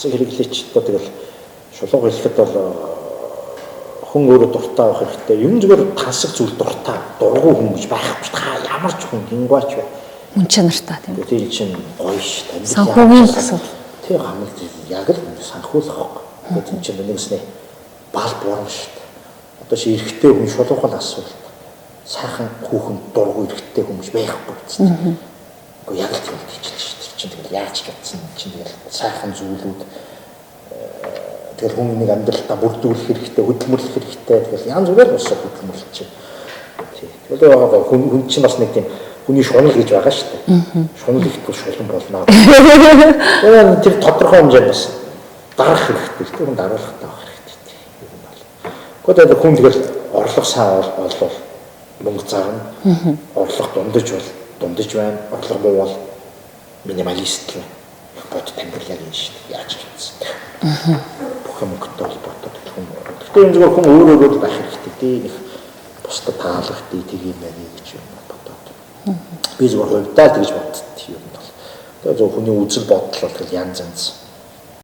Тансаг хэрэглээч одоо тэгэл шулууг хэлэхэд бол хүн өөрөө дуртай байх хэрэгтэй. Ер нь зүгээр тансаг зүйл дуртай, дургүй хүн гэж байхгүй шүү дээ. Ямар ч хүн гингуач бай. Мөн чанартай тийм. Тэр чинь гоё шүү дээ. Санхүүгийн асуудал. Тэг хамал яг л санхүүлах байхгүй. Тэгээд энэ чинь нэгснээ бал бурам шүү дээ. Одоо чи эрэгтэй хүн шулуухан асуулт. Сайхан хүүхэн дургүй эрэгтэй хүн гэж байхгүй биз. Гэхдээ яг л тийм хийж шүү дээ. Тэр чинь тэгэл яаж чадсан чинь тэгэл сайхан зүйлүүд тэгэл хүн нэг амьдралтаа бүрдүүлэх хэрэгтэй, хөдөлмөрлөх хэрэгтэй. Тэгэл янз бүрээр бас хөдөлмөрлөж чинь. Тэгэл хүн хүн чинь бас нэг тийм хүний шунал гэж байгаа шүү дээ. Шунал ихгүй шулан болно. Тэгэхээр тэр тодорхой хэмжээнд бас дарах хэрэгтэй. Тэр хүн даруулгатай байх хэрэгтэй. Ер нь бол. Гэхдээ хүн тэгэл орлого сайн олвол мөнгө зарна. Орлого дундаж бол дундаж байна. Орлого муу бол минималист л байна. Бодит амьдрал яг энэ шүү дээ. Яаж чадсан. Бүх юм мөнгөтэй холбоотой хүн. Гэхдээ энэ зүгээр хүн өөр өөрөөр л байх хэрэгтэй тий. Нэг бусдад таалагдъя тэг юм байна гэж юм бодоод. Би зүгээр хувьдаа тэгж боддоо юм бол. Тэгээ зөв хүний үзэл бодол бол тэгэл янз янз.